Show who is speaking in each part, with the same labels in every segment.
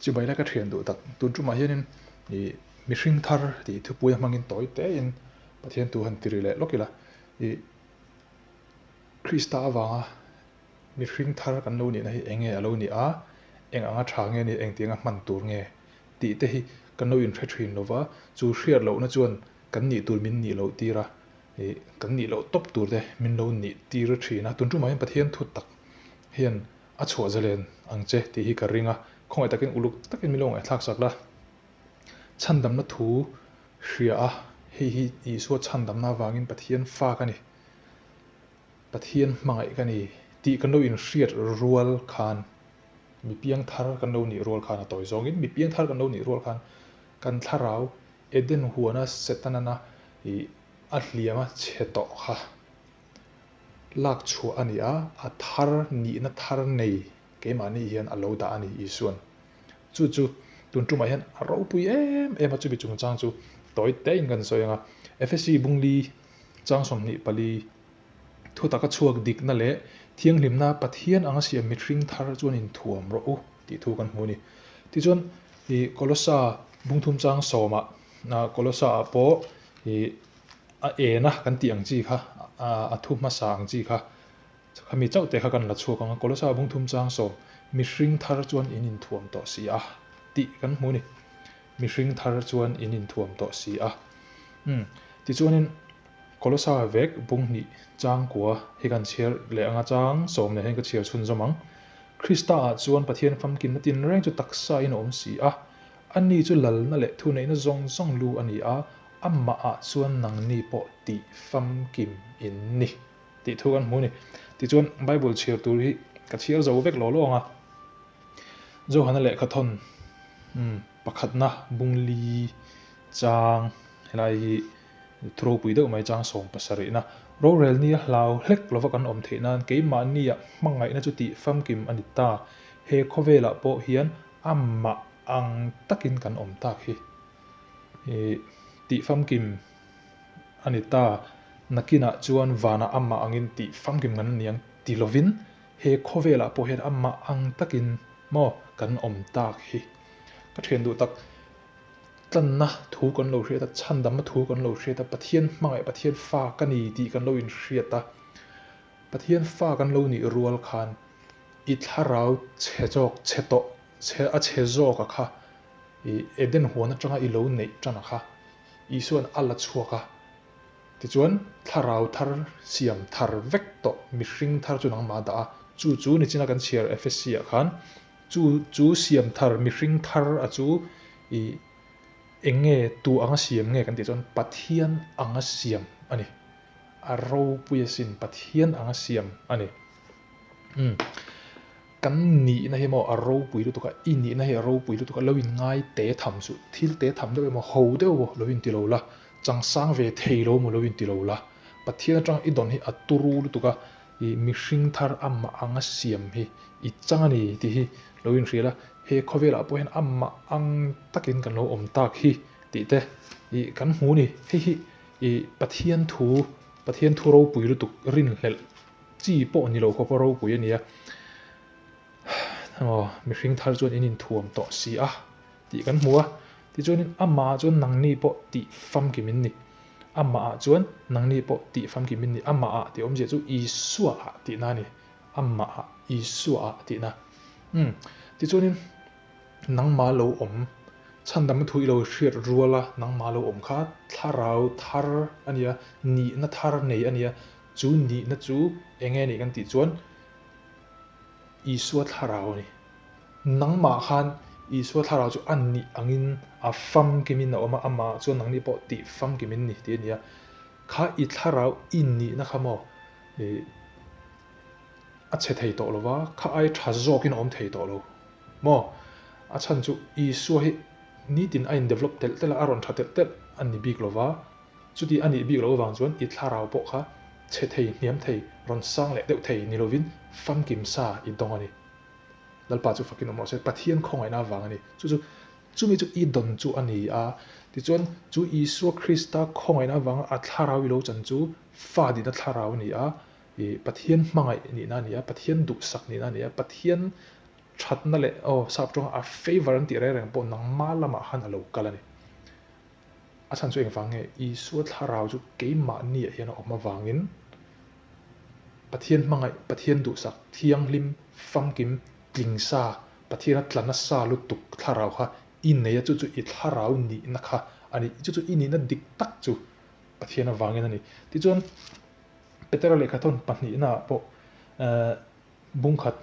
Speaker 1: Chibai la ka thian duh tak. Tun tumah hianin ih mihring thar tih thupuia hmangin tawi tein Pathian thu han tiri leh lawk ila. Ih Krista avanga mihring thar kan lo nihna hi eng nge a lo nih a, eng anga tha nge nia, engtianga hman tur nge tih te hi kan lo inhre thin lo va, chu hriat lohna chuan kan nih tur min nih loh tir a, ih kan nih loh tawp tur te min lo nih tir thin a. Tun tumah hian Pathian thu tak hian a chhuah zalen ang che tih hi ka ring a, khawngaih takin uluk takin min lo ngaihthlak sak la. Chhandamna thu hria a, hei hi Isua chhandamna avangin Pathian fa ka ni, Pathian hmangaih ka ni tih kan lo inhriat rual khan, mi piangthar kan lo nih rual khan a tawi zawngin mi piangthar kan lo nih rual khan kan thlarau Eden huana Setanana ih a hliama chhe tawh kha. Lak chhuah a ni a, a thar nihna thar nei keimahni hian a lo dah a ni Isua'n. Chu chu tun tumah hian a ropui em em a, chumi chungchang chu tawi tein kan sawi ang a. Efesi Bungli chang 24 Thutaka chhuak dikna leh thianghlimna Pathian anga siam mihring thar chuan inthuam rawh u tih thu kan hmu a ni. Tichuan ih Kolosa Bungthum chang sawmah Kolosa ah pawh ih A ena kan tih ang chi kha, a thu hmasa ang chi kha, khami chauh te kha kan la chhuak ang a, Kolosa bungthum chang sawm, mihring thar chuan in inthuam tawh si a, tih kan hmu a ni. Mihring thar chuan in inthuam tawh si a. Umm, tichuanin Kolosa vek bung hnih chang kua hi kan chhiar leh ang a, chang sawm nen hian ka chhiar chhunzawm ang. Krista ah chuan Pathian famkimna tinreng chu taksa in a awm si a, ani chu lalna leh thuneihna zawng zawng lu a ni a, Amahah chuan nangni pawh tih famkim in ni tih thu kan hmu a ni. Tichuan Bible chhiar tur hi ka chhiar zo vek law law ang a. Johana lehkha thawn pakhatna bungli chang helai hi thu ropui deuh mai chang 70na rorel nia hlau hlek lova kan awm theih nan keimahnia hmangaihna chu tih famkim a ni ta. He khawvelah pawh hian amah ang takin kan awm tak hi. Ih tih famkim a ni ta. Nakinah chuan vanah amah angin tih famkim kan ni ang ti lovin he khawvelah pawh hian amah ang takin maw kan awm tak hi. Ka thian duh tak, tlanna thu kan lo hriat a, chhandamna thu kan lo hriat a, Pathian hmangaih Pathian fa ka ni tih kan lo inhriat a, Pathian fa kan lo nih rual khan i thlarau chhe zawk chhe tawh chhe a chhe zawk a kha I Eden huan atanga i lo neih tan a kha Isua'n a la chhuak a, tichuan thlarau thar siam thar vek tawh mihring thar chu nangmah a dah a, chu chu nichina kan chhiar Efesi ah khan chu chu siam thar mihring thar a chu i eng nge tu anga siam nge kan tih chuan Pathian anga siam a ni. A ropui asin Pathian anga siam a ni. Umm. Kan nihna hi maw a ropui lutuk a, i nihna hi a ropui lutuk a, lo in ngai te tham suh, thil te tham deuh emaw ho deuh emaw lo in ti lo la, changsang ve thei lo emaw lo in ti lo la, Pathian atang i dawn hi a turu lutuk a, i mihring thar amah anga siam hi i chang a ni tih hi lo in hria la, he khawvelah pawh hian amah ang takin kan lo awm tak hi tih te i kan hmu a ni, hei hi i Pathian thu, Pathian thu ropui lutuk rinhlelh Chi pawh ni lo khawpa ropui a nia. Aw, mihring thar chuan in inthuam tawh si a tih kan hmu a. Tichuanin amahah chuan nangni pawh tih famkim in ni. Amahah chuan nangni pawh tih famkim in ni. Amahah tih awmzia chu Isuaah tihna a ni. Amahah, Isuaah tihna. Umm, tichuanin nangmah lo awm, chhandamna thu i lo hriat ruala nangmah lo awm kha thlarau thar a nia, nihna thar nei a nia. Chu nihna chu eng nge nih kan tih chuan Isua thlarau a ni. Nangmah khan Isua thlarau chu a nih angin a famkimin a awm a, amah chuan nangni pawh tih famkimin ni tih a ni a. Kha i thlarau i nihna kha maw ih a chhe thei tawh lo va, kha ai tha zawkin a awm thei tawh lo maw? A chhan chu Isua hi nitin a in develop telh telh a, a rawn tha telh telh a ni bik lo va. Chuti a nih bik loh avang chuan i thlarau pawh kha chhe thei, hniam thei, rawn sang leh deuh thei ni lovin famkim sa i dawng a ni. Lalpa chu fakin awm rawh se, Pathian khawngaihna avang a ni. Chu chu, chumi chu i dawn chu a ni a. Tichuan, chu Isua Krista khawngaihna avanga a thlarau i lo chan chu fa dihna thlarau a ni a, i Pathian hmangaih nihna a ni a, Pathian duhsak nihna a ni a, Pathian. thatna leh aw sap tawnga a favour an tih reng reng pawh nangmah lamah khan a lo kal a ni. A chhan chu engvang nge? Isua thlarau chu keimahniah hian a awm avangin Pathian hmangaih, Pathian duhsak, thianghlim, famkim, tling sa, Pathiana tla nasa lutuk thlarau kha i nei a, chu chu i thlarau nihna kha a ni. Chu chu i nihna dik tak chu Pathian avangin a ni. Tichuan, Petera lehkhathawn pahnihnaah pawh bungkhat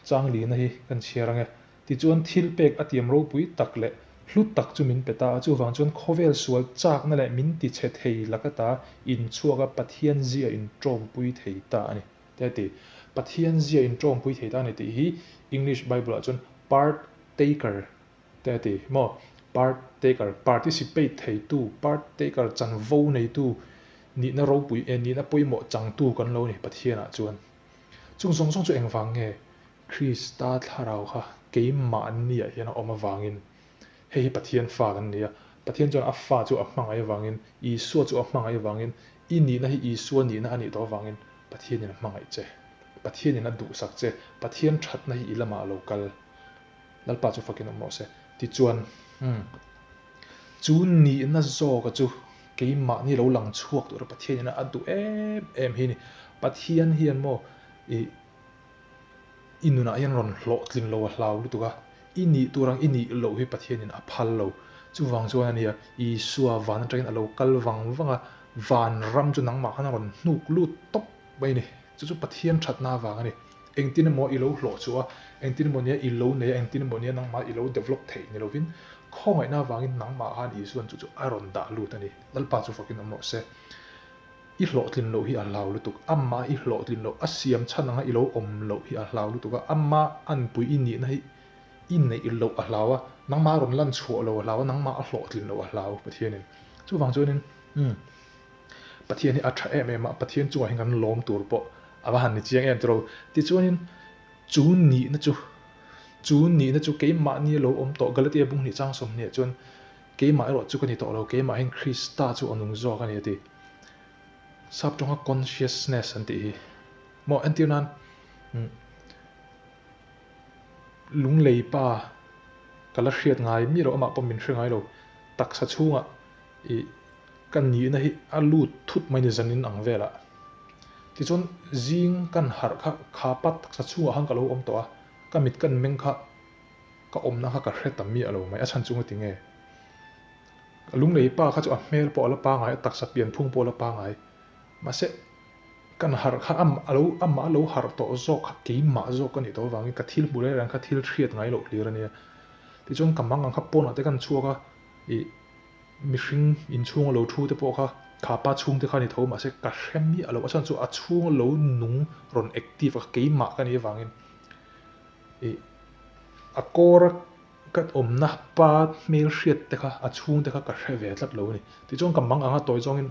Speaker 1: chang lihna hi kan chhiar ang e. Tichuan, thil pek a tiam ropui tak leh hlu tak chu min pe ta a, chuvang chuan khawvel sual chakna leh min tichhe thei laka ta inchhuaka Pathian zia inṭawmpui thei ta a ni. Te a ti. Pathian zia inṭawmpui thei ta a ni tih hi English Bible-ah chuan partaker te a ti maw? Partaker, participate theitu, partaker chanvo neitu, nihna ropui eh nihna pawimawh changtu kan lo ni Pathianah chuan. Chung zawng zawng chu engvang nge Krista thlarau kha keimahniah hian a awm avangin hei hi Pathian fa kan ni a, Pathian chuan a fa chu a hmangaih avangin, Isua chu a hmangaih avangin, i nihna hi Isua nihna a nih tawh avangin Pathianin a hmangaih che, Pathianin a duhsak che, Pathian thatna hi i lamah a lo kal. Lalpa chu fakin awm rawh se. Tichuan, umm, chu nihna zawka chu keimahni lo lang chhuak tura Pathianin a duh em em hi a ni. Pathian hian maw ih i nunah hian rawn hlawhtlin lo a hlau lutuk a, i nih tur ang i nih loh hi Pathianin a phal lo. Chuvang chuan a nia, Isua van atangin a lo kal vang vang a, van ram chu nangmah khan a rawn hnuk lut tawp mai a ni. Chu chu Pathian thatna avang a ni. Engtin emaw i lo hlawh chu a, engtin emaw nia i lo nei a, engtin emaw nia nangmah i lo develop theih ni lovin, khawngaihna avangin nangmah khan Isuan chu chu a rawn dah lut a ni. Lalpa chu fakin awm rawh se. I hlawhtlin loh hi a hlau lutuk, amah i hlawhtlin loh, a siam chhan anga i lo awm loh hi a hlau lutuk a, amah anpui i nihna hi i neih loh a hlau a, nangmah a rawn lan chhuah lo a hlau a, nangmah a hlawhtlin loh a hlau Pathianin. Chuvang chuanin, umm, Pathian hi a tha em em a, Pathian chungah hian kan lawm tur pawh a va han ni chiang em tiraw. Tichuanin, chu nihna chu, chu nihna chu keimahni a lo awm tawh Galatia bung hnih chang 20 ah chuan keimah erawh chu ka ni tawh lo, keimah hian Krista chu a nung zawk a ni a ti. Sap tawnga consciousness an tih hi maw entir nan lunglei pa ka la hriat ngai mi loh amah pawh min hre ngai lo taksa chhungah ih ka nihna hi a lut thut mai ni zanin ang velah tichuan zing kan harh kha kha pa taksa chhungah khan ka lo awm tawh a ka mit kan meng kha ka awmna kha ka hre ta miah lo mai a chhan chu nga ti nge. Lunglei pa kha chu a hmel pawh a la pangai, a taksa pianphung pawh a la pangai. Mahse, kan harh kha a lo amah a lo harh tawh zawk kha keimah zawk ka nih tawh avangin ka thil hmuh reng reng kha thil hriat ngai loh hlir a nia. Tichuan ka mang ang kha pawnah te kan chhuak a, ih mihring inchhunga lo thu te pawh kha kha pa chhungte kha a ni tho mahse ka hre miah loh a chhan chu a chhunga lo nung rawn active a keimah ka nih avangin ih a kawr a Ka awmna pa hmel hriat te kha a chhung te kha ka hre ve tlat lo a ni. Tichuan ka mang anga tawi zawngin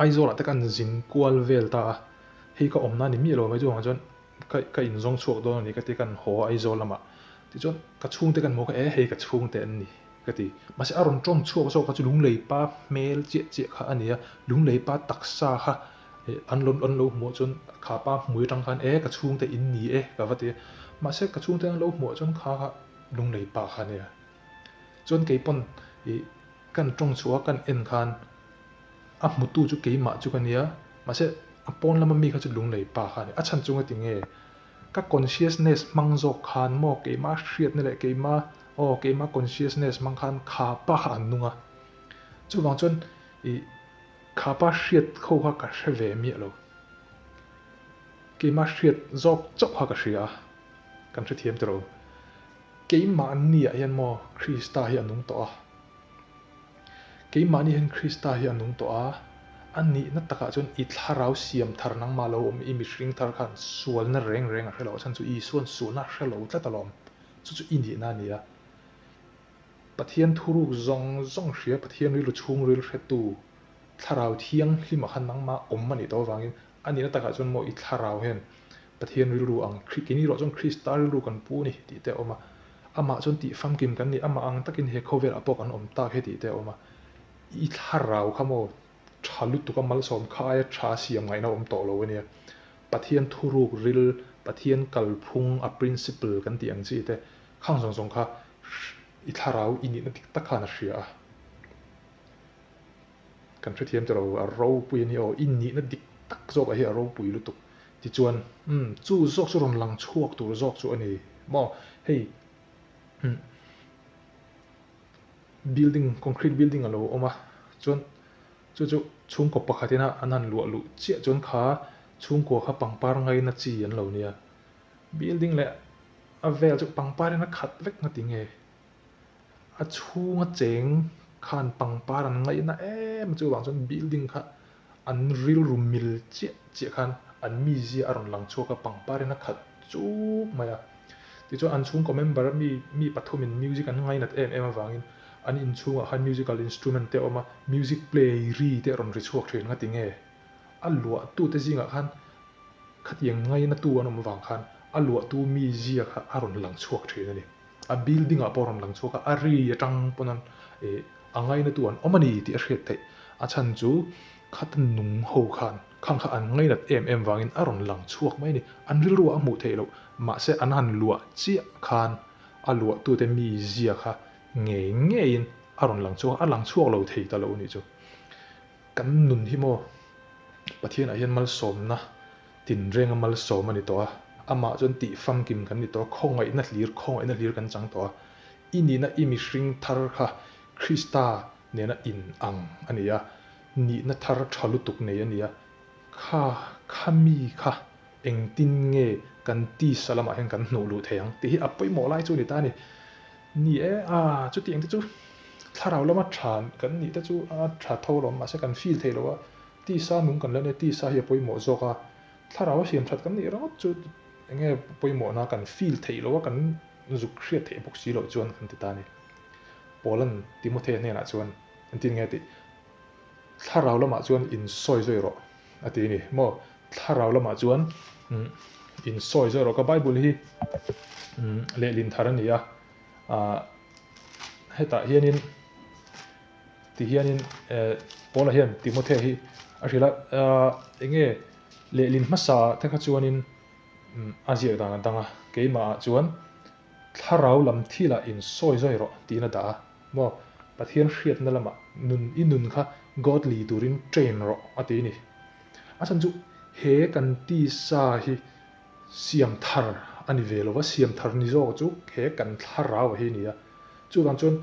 Speaker 1: Aizawl ah te kan zin kual vel ta a, hei ka awmna a ni miah lo mai chuvang chuan ka ka inzawng chhuak dawn a ni ka ti kan haw a Aizawl lamah. Tichuan ka chhungte kan hmu kha e hei ka chhungte an ni ka ti. Mahse a rawn tawng chhuak zawk kha chu Lunglei pa hmel chiah chiah kha a ni a, Lunglei pa taksa kha an lo an lo hmuh chuan kha pa hmui atang khan e ka chhungte in ni e ka va ti a mahse ka chhungte an lo hmuh chuan kha kha lunglei pa kha ania chuan kei pawn ih kan tawng chhuah a kan en khan a hmutu chu keimah chu ka nia mahse a pawn lama mi kha chu lunglei pa kha a ni a chhan chu engati nge ka consciousness hmang zawk khan maw keimah hriatna leh keimah aw keimah consciousness hmang khan kha pa kha an nung a chuvang chuan ih. Kha pa hriat ho kha ka hre ve miah lo. Keimah hriat zawk chauh kha ka hria a, kan hrethiam tiraw. Keimahniah hian maw Krista hi a nung tawh a. Keimahni hian Krista hi a nung tawh a, a nihna takah chuan i thlarau siam thar nangmah lo awm i mihring thar khan sualna reng reng a hre lo a chhan chu Isua'n sualna a hre lo tlat alawm. Chu chu i nihna a ni a. Pathian thuruk zawng zawng hria, Pathian rilru chhungril hretu, Thlarau Thianghlimah khan nangmah awm a nih tawh avangin a nihna takah chuan maw i thlarau hian Pathian rilru ang, keini erawh chuan Krista rilru kan pu a ni tih te a awm a, amah chuan tih famkim kan ni, amah ang takin he khawvelah pawh kan awm tak he tih te a awm a, i thlarau kha maw tha lutuk a malsawm kha aia tha siam ngaihna awm tawh lo a nia, Pathian thuruk ril. Pathian kalphung a principle kan tih ang chi te khang zawng zawng kha i thlarau i nihna dik tak khan a hria a. Kan hrethiam ta lo, a ropui a ni aw, i nihna dik tak zawkah hi a ropui lutuk. Tichuan, umm, chu zawk chu rawn lang chhuak tur zawk chu a ni maw? Hei, umm, building, concrete building a lo awm a, chuan chu chu chhungkaw pakhat ina an han luah luh chiah chuan kha chhungkua kha pangpar ngaina chi an lo nia. Building leh a vel chu pangpar in a khat vek nga ti nge? A chhunga cheng khan pangpar an ngaihna em a chuvang chuan building kha an rilru mil chiah chiah khan an mizia a rawn lang chhuak a pangpar in a khat chuk mai a. Tichuan an chhungkaw member a mi mi pathumin music an ngainat em em avangin an inchhungah khan musical instrument te a awm a, music play ri te a rawn ri chhuak thin nga ti nge? A luahtute zingah khan khatiang ngainatu an awm avang khan a luahtu mizia kha a rawn lang chhuak thin a ni. A building ah pawh a rawn lang chhuak a, a ri atang pawn an eh a ngainatu an awm a ni tih a hriat theih. A chhan chu khata nung ho khan khang kha an ngainat em em vangin a rawn lang chhuak mai a ni. An rilru ah a hmuh theih loh, mahse an han luah chiah khan a luahtute mizia kha ngei ngeiin a rawn lang chhuak a, a lang chhuak lo thei ta lo a nih chu. Kan nun hi maw Pathianah hian malsawmna tinrenga malsawm a ni tawh a, amah chuan tih famkim kan ni tawh a, khawngaihna hlir khawngaihna hlir kan chang tawh a, i nihna i mihring thar kha Krista nena in ang a ni a, nihna thar tha lutuk nei a ni a, kha kha mi kha engtin nge kan tisa lamah hian kan hnuh luh thei ang tih hi a pawimawh lai chu a ni ta a ni. Ni e, a chutiang te chu thlarau lama tha kan nih te chu a tha tho alawm mahse kan feel thei lo a, Tisa nung kan la nia, tisa hi a pawimawh zawk a, thlarau a siam that kan nih ringawt chu eng nge pawimawhna kan feel theih loh a, kan zuk hriat theih bawk si loh chuan kan ti ta a ni. Paula'n Timothea hnenah chuan engtin nge a tih? Thlarau lamah chuan insawi zawi rawh a ti a ni maw? Thlarau lamah chuan insawi zawi rawh. Ka Bible hi lehlin thar a ni a, hetah hianin Ti hianin Paula hian Timothea hi a hrilh a, eng nge lehlin hmasa te kha chuanin a ziak dan a dang a, keimahah chuan thlarau lam thilah insawi zawi rawh tiin a dah a, maw Pathian hriatna lamah nun i nun kha godly turin train rawh a ti a ni. A chhan chu he kan tisa hi siam thar a ni ve lo va, siam thar ni zawk chu he kan thlarau hi a ni a, chuvang chuan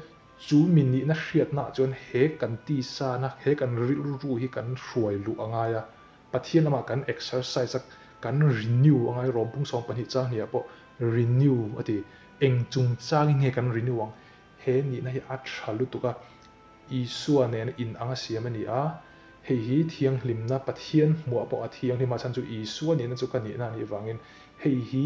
Speaker 1: Chu mi nihna hriatnaah chuan he kan tisana, he kan rilru hi kan hruai luh a ngai a, Pathian lamah kan exercise a, kan renew a ngai, Rom pung 12 chang hniah pawh renew a ti, eng chungchangin nge kan renew ang? He nihna hi a tha lutuk a, Isua nena in anga siam a ni a, hei hi thianghlimna, Pathian hmuah pawh a thianghlim a, chhan chu Isua nihna chu ka nihna a nih vangin hei hi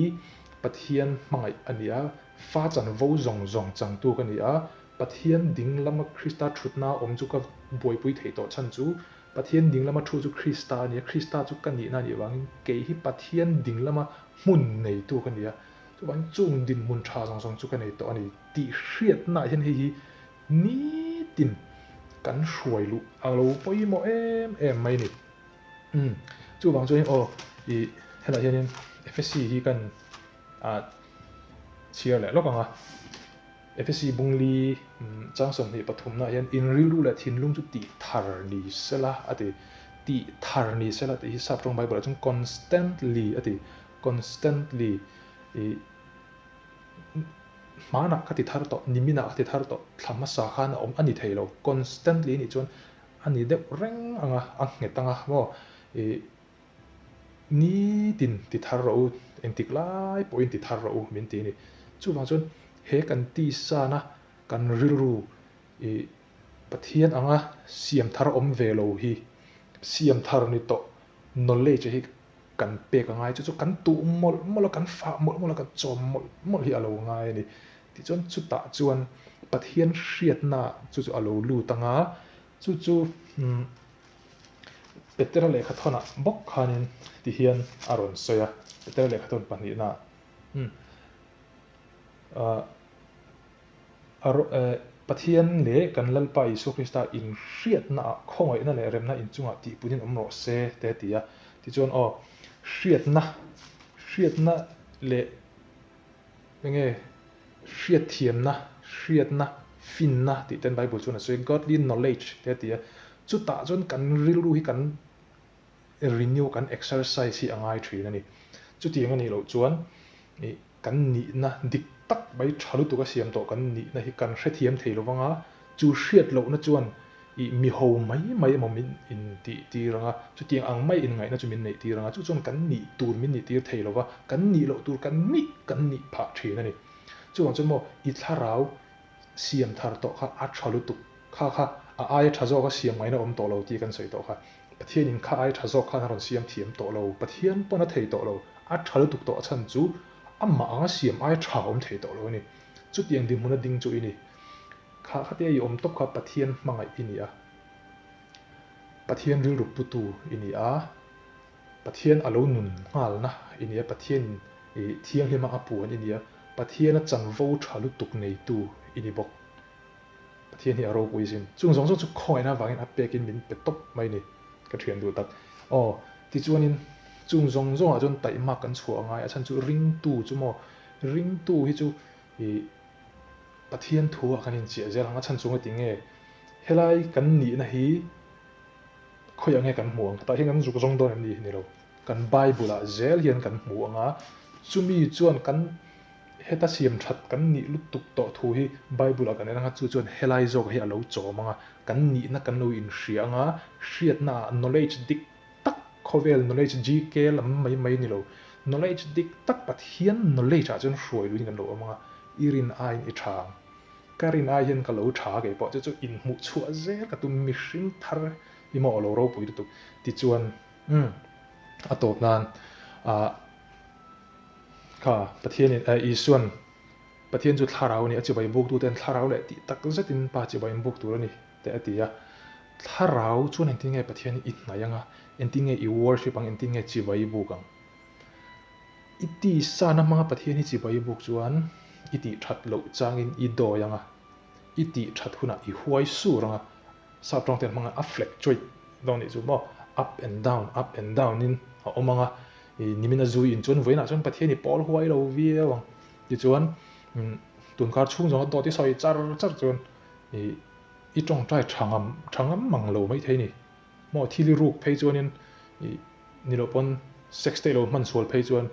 Speaker 1: Pathian hmangaih a ni a, Fa chanvo zawng zawng changtu ka ni a, Pathian ding lama Krista thutna awm chu ka buaipui theih tawh chhan chu Pathian ding lama thu chu Krista a ni a, Krista chu ka nihna a nih vangin kei hi Pathian ding lama hmun neitu ka ni a, chuvangin chung dinhmun tha zawng zawng chu ka nei tawh a ni tih hriatnaah hian hei hi nitin kan hruai luh a lo pawimawh em em mai a ni. Umm chuvang chuan aw ih helaiah hianin Efesi hi kan ah chhiar leh lawk ang a. Efesi Bungli chang 23 naah hian in rilru leh thinlung chu tih thar ni sela a ti. Tih thar ni sela tih hi Sap tawng Bible ah chuan constantly a ti. Constantly ih hmanah ka ti thar tawh, niminah ka ti thar tawh, thla hmasa khan a awm a ni thei lo. Constantly a nih chuan a ni deuh reng ang a, a nghet ang a maw ih Nitin ti thar rawh u, engtik lai pawhin ti thar rawh u min ti a ni. Chuvang chuan he kan tisana kan rilru ih Pathian anga siam thar awm ve lo hi, siam thar ni tawh knowledge hi kan pek a ngai. Chu chu kan tuh mawlh mawlh a, kan fah mawlh mawlh a, kan chawm mawlh mawlh hi a lo ngai a ni. Tichuan chutah chuan Pathian hriatna chu chu a lo lut ang a, chu chu umm Petera lehkha thawnah bawk khanin ti hian a rawn sawi a, Petera lehkha thawn pahnihnaah umm ah a eh Pathian leh kan Lalpa Isua Krista inhriatnaah khawngaihna leh remna inchungah tihpunin awm rawh se te a ti a. Tichuan aw hriatna. Hriatna leh enge hriatthiamna, hriatna, finna tih ten Bible chuan a sawi, godly knowledge te a ti a. Chutah chuan kan rilru hi kan renew, kan exercise hi a ngai thin a ni. Chutiang a nih loh chuan ih kan nihna dik tak mai tha lutuk a siam tawh kan nihna hi kan hrethiam thei lo vang a, chu hriat lohna chuan ih mi ho mai mai emaw min intih tir ang a, chutiang ang mai inngaihna chu min neih tir ang a, chu chuan kan nih tur min nih tir thei lo va, kan nih loh tur kan nih kan nih phah thin a ni. Chuvang chuan maw i thlarau siam thar tawh kha a tha lutuk, kha kha a aia tha zawk a siam ngaihna awm tawh lo tih kan sawi tawh kha. Pathianin kha aia tha zawk khan a rawn siam thiam tawh lo, Pathian pawn a thei tawh lo, a tha lutuk tawh a chhan chu amah anga siam aia tha awm thei tawh lo a ni. Chutiang dinhmuna ding chu i ni. Kha khatia i awm tawp kha Pathian hmangaih i ni a, Pathian rilru putu i ni a, Pathian a lo nun nghalna i ni a, Pathianin i thianghlima a puan i ni a, Pathiana chanvo tha lutuk neitu i ni bawk. Pathian hi a ropui zin. Chung zawng zawng chu khawngaihna avangin a pekin min pe tawp mai ni. Ka thian duh tak. Aw, tichuanin chung zawng zawngah chuan taihmak kan chhuah a ngai. A chhan chu ringtu chu maw? Ringtu hi chu ih Pathian thu ah kan inchiah zel ang. A chhan chu ngati nge helai kan nihna hi khawiah nge kan hmuh ang? Tah hian kan zuk zawng dawn em ni? Ni lo. Kan Bible ah zel hian kan hmu ang a, chumi chuan kan Heta siam that kan nih lutuk tawh thu hi Bible ah kan en ang a, chu chuan helai zawk hi a lo chawm ang a, kan nihna kan lo inhria ang a, hriatna ah knowledge dik tak, khawvel knowledge GK lam mai mai ni lo, knowledge dik tak Pathian knowledge ah chuan hruai luin kan lo awm ang a, i rin aiin i tha ang. Ka rin ai hian ka lo tha kei pawh chu chu inhmuh chhuah zel ka tum mihring thar hi maw a lo ropui lutuk tichuan umm a tawp nan ah Kha, Pathianin, eh, Isuan, Pathian chu thlarau a ni, a chibai buktuten thlarau leh tih tak zetin Pa chibai an buk tur a ni, te a ti a. Thlarau chuan engtin nge Pathian hi i hnaih ang a, engtin nge i worship ang, engtin nge chibai i buk ang? I tisana hmanga Pathian hi chibai i buk chuan i tih that loh changin i dawi ang a, i tih that hunah i huai sur ang a, Sap tawng ten hmanga a fluctuate dawn nih chu maw, up and down, up and down in a awm ang a, ih nimin a zui in chuan vawiinah chuan Pathian i pawl huai lo viau ang. Tichuan tunkar chhung zawnga dawt i sawi char char chuan ih i tawngtai tha ngam tha ngam mang lo maithei a ni. Maw thil i ruk phei chuanin ih ni loh pawn sex te i lo hman sual phei chuan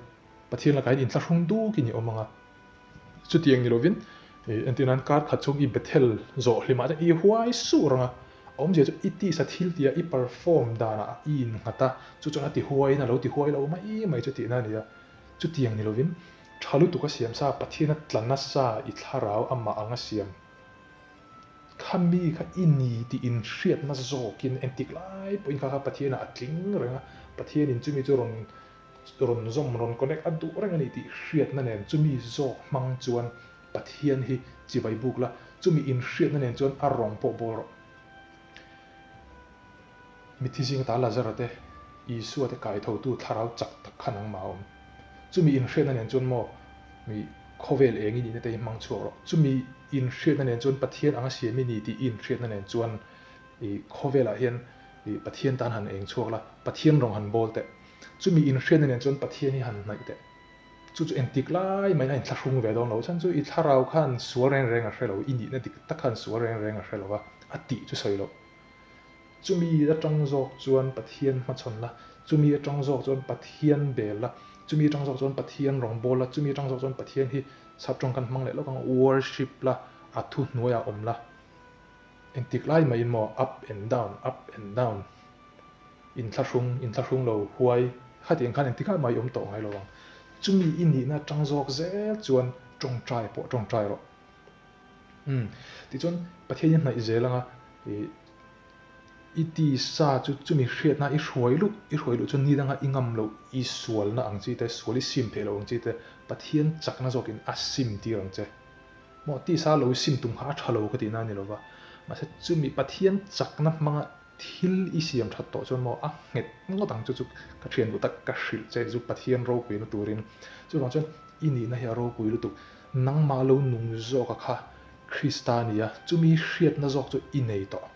Speaker 1: Pathian lakah hian inthlahrung dukin i awm ang a. Chutiang ni lovin, entir nan kar khat chhung i Bethel zawh hlimah chuan i huai sur ang a, a awmzia chu i tisa thil tia i perform danah i innghat a, chu chuan a ti huaiin a lo ti huai lo mai mai chu tihna a ni a. Chutiang ni lovin, tha lutuk a siam sa, Pathiana tla nasa i thlarau amah ang a siam kha mi kha i ni tih inhriatna zawkin entik lai pawhin kha kha Pathianah a tling reng a, Pathianin chumi chu rawn Rawn zawm, rawn connect a duh reng a ni tih hriatna nen chumi zawk hmang chuan Pathian hi chibai buk la, chumi inhriatna nen chuan a rawng pawh bawl rawh. Mitthi zinga ta Lazara te, Isua te kaithotu thlarau chak tak kha nangmah a awm. Chumi inhriatna nen chuan maw mi khawvel eng i nihna te hi hmang chhuak rawh. Chumi inhriatna nen chuan Pathian anga siam i ni tih i inhriatna nen chuan i khawvelah hian i Pathian tan han eng chhuak la, Pathian rawng han bawl teh. Chumi inhriatna nen chuan Pathian hi han hnaih teh. Chu chu engtik lai maiin a inthlahrung ve dawn lo. Chhan chu i thlarau khan sual reng reng a hre lo, i nihna dik tak khan sual reng reng a hre lo va, a tih chu sawi loh. Chumi atang zawk chuan Pathian hmachhawn la, chumi atang zawk chuan Pathian bel la, chumi atang zawk chuan Pathian rawngbâwl la, chumi atang zawk chuan Pathian hi saptawng kan hmang leh lawk ang, worship la, a thuhnuaiah awm la. Engtik lai maiin maw up and down, up and down. Inthlahrung, inthlahrung lo huai khatiang khan engtikah mah i awm tawh ngai lo ang. Chumi i nihna atang zawk zel chuan tawngtai pawh tawngtai rawh. Umm, tichuan Pathian i hnaih zel anga ih i tisa chu chumi hriatna i hruai luh, i hruai luh chuan ni danga i ngam loh, i sualna ang chi te, sual i sim theih loh ang chi te, Pathian chakna zawkin a sim tir ang che. Maw tisa lo sim tum kha a tha lo ka tihna a ni lo va, mahse chumi Pathian chakna hmanga Thil i siam that tawh chuan maw a nghet ngawt ang chu chu ka thian duh tak ka hrilh che chu Pathian ropuina turin. Chuvang chuan i nihna hi a ropui lutuk. Nangmah lo nung zawka kha Krista a ni a, chumi hriatna zawk chu i nei tawh.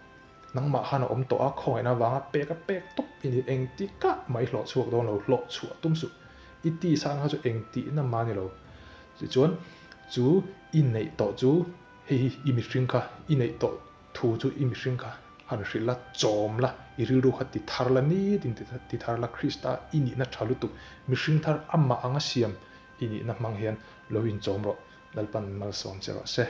Speaker 1: Nangmah khan a awm tawh a, khawngaihna avanga pek a pek tawp i ni. Engtikah mah i hlawh chhuak dawn lo, hlawh chhuah tum suh. I tisa ang kha chu eng tihna mah a ni lo. Tichuan, chu i neih tawh chu hei hi i mihring kha i neih tawh thu chu i mihring kha han hrilh la, chawm la, i rilru kha ti thar la, nitin ti thar la, Krista i nihna tha lutuk, mihring thar amah anga siam i nihna hmang hian lo inchawm rawh. Lalpan malsawm che rawh se.